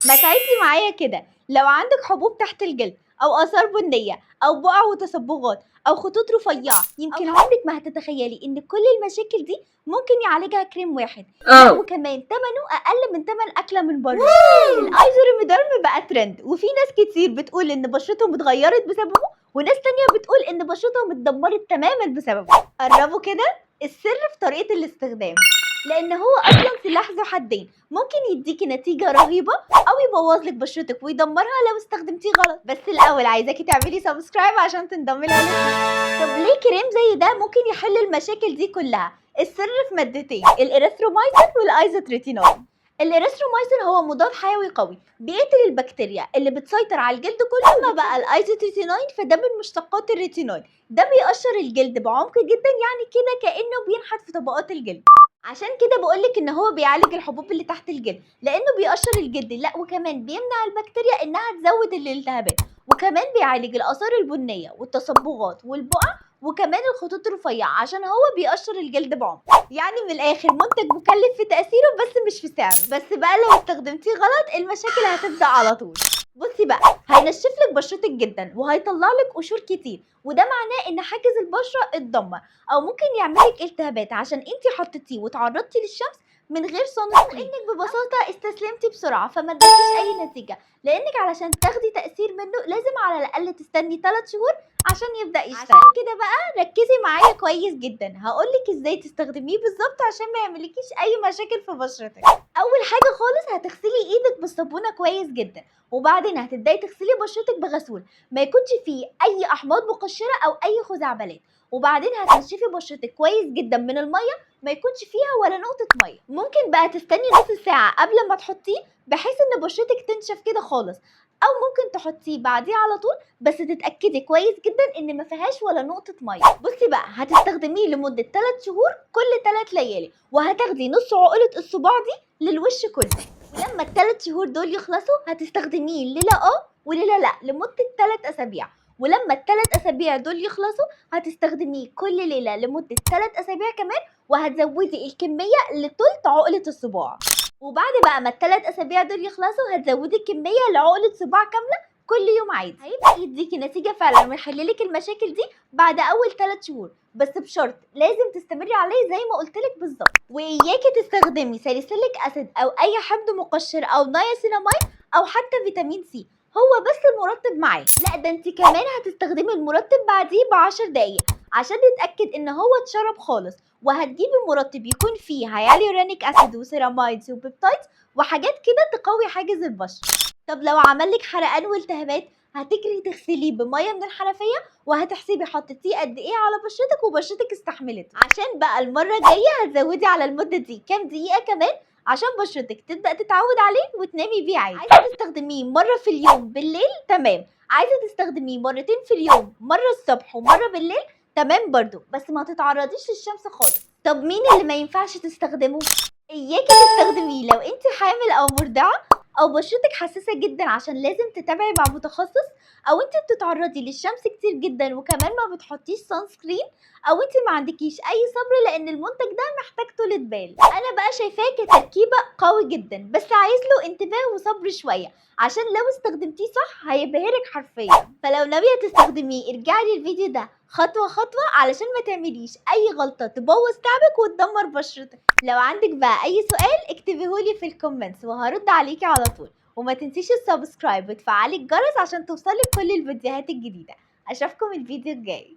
ما تعدي معايا كده، لو عندك حبوب تحت الجلد او اثار بنيه او بقع وتصبغات او خطوط رفيعة، يمكن عمرك ما هتتخيلي ان كل المشاكل دي ممكن يعالجها كريم واحد. لا وكمان ثمنه اقل من ثمن اكله من بره. الايزو ريميديرم بقى ترند، وفي ناس كتير بتقول ان بشرتهم اتغيرت بسببه، وناس تانية بتقول ان بشرتهم اتدمرت تماما بسببه. قربوا كده، السر في طريقه الاستخدام، لان هو اصلا سلاح ذو حدين، ممكن يديكي نتيجة رهيبة او يبوظ لك بشرتك ويدمرها لو استخدمتيه غلط. بس الاول عايزاكي تعملي subscribe عشان تنضمي لعيلتنا. طب ليه كريم زي ده ممكن يحل المشاكل دي كلها؟ السر في مادتين، الاريثرومايسين والايزوتريتينوين. الاريثرومايسين هو مضاد حيوي قوي بيقتل البكتيريا اللي بتسيطر على الجلد كله. اما بقى الايزوتريتينوين فده من مشتقات الريتينول، ده بيقشر الجلد بعمق جدا، يعني كده كانه بينحت في طبقات الجلد. عشان كده بقولك ان هو بيعالج الحبوب اللي تحت الجلد، لانه بيقشر الجلد، لا وكمان بيمنع البكتيريا انها تزود الالتهابات، وكمان بيعالج الاثار البنية والتصبغات والبقع وكمان الخطوط الرفيعة عشان هو بيقشر الجلد بعمق. يعني من الاخر منتج مكلف في تاثيره بس مش في سعره. بس بقى لو استخدمتيه غلط المشاكل هتبدا على طول. بصي بقى، هينشف لك بشرتك جدا وهيطلع لك قشور كتير، وده معناه ان حاجز البشرة اتدمر، او ممكن يعمل لك التهابات عشان انت حطيتيه وتعرضتي للشمس من غير sunscreen، انك ببساطة استسلمتي بسرعة فما ادكيش اي نتيجة، لانك علشان تاخدي تاثير منه لازم على الاقل تستني 3 شهور عشان يبدا يشتغل. عشان كده بقى ركزي معايا كويس جدا، هقولك ازاي تستخدميه بالظبط عشان ما يعملكيش اي مشاكل في بشرتك. اول حاجة خالص هتغسلي ايدك بالصابونه كويس جدا، وبعدين هتبداي تغسلي بشرتك بغسول ما يكونش فيه اي احماض مقشره او اي خزعبلات، وبعدين هتنشفي بشرتك كويس جدا من المية ما يكونش فيها ولا نقطة مية. ممكن بقى تستني نص ساعة قبل ما تحطيه بحيث ان بشرتك تنشف كده خالص، او ممكن تحطيه بعديه على طول، بس تتاكدي كويس جدا ان ما فيهاش ولا نقطة مية. بصي بقى، هتستخدميه لمدة 3 شهور كل 3 ليالي، وهتاخدي نص عقله الصباع دي للوش كله. ولما ال3 شهور دول يخلصوا هتستخدميه ليلة وليلة لا لمدة 3 اسابيع، ولما ال3 اسابيع دول يخلصوا هتستخدميه كل ليلة لمدة 3 اسابيع كمان، وهتزودي الكمية لتلت عقله الصباع. وبعد بقى ما ال3 اسابيع دول يخلصوا هتزودي الكمية لعقله صباع كاملة كل يوم عادي. هيبدا يديكي نتيجة فعلا ويحللك المشاكل دي بعد اول 3 شهور، بس بشرط لازم تستمري عليه زي ما قلتلك بالظبط. واياكي تستخدمي salicylic acid او اي حمض مقشر او نياسيناميد او حتى فيتامين سي، هو بس المرطب معاه. لا ده انت كمان هتستخدمي المرطب بعديه ب10 دقايق عشان تتاكد ان هو اتشرب خالص، وهتجيبي مرطب يكون فيه hyaluronic acid و ceramides و peptides وحاجات كده تقوي حاجز البشرة. طب لو عملك حرقان والتهابات هتجري تغسليه بميه من الحنفية، وهتحسبي حطيتيه قد ايه على بشرتك وبشرتك استحملته. عشان بقى المرة الجاية هتزودي على المدة دي كام دقيقة كمان عشان بشرتك تبدا تتعود عليه وتنامي بيه عادي. عايزه تستخدميه مرة في اليوم بالليل تمام، عايزه تستخدميه مرتين في اليوم، مرة الصبح ومرة بالليل تمام برضو، بس ما تتعرضيش للشمس خالص. طب مين اللي ما ينفعش تستخدمه؟ اياكي تستخدميه لو انت حامل او مرضعه او بشرتك حساسة جدا، عشان لازم تتابعي مع متخصص، او انت بتتعرضي للشمس كتير جدا وكمان ما بتحطيش sunscreen، او انت ما عندكيش اي صبر لان المنتج ده محتاج طولة بال. انا بقى شايفاه كتركيبه قوي جدا، بس عايز له انتباه وصبر شوية، عشان لو استخدمتيه صح هيبهرك حرفيا. فلو ناوية تستخدميه ارجعي للفيديو ده خطوة خطوة علشان ما تعمليش اي غلطه تبوظ تعبك وتدمر بشرتك. لو عندك بقى اي سؤال اكتبيهولي في ال comments وهرد عليكي على طول، وما تنسيش ال subscribe وتفعلي الجرس عشان توصلك كل الفيديوهات الجديدة. اشوفكم الفيديو الجاي.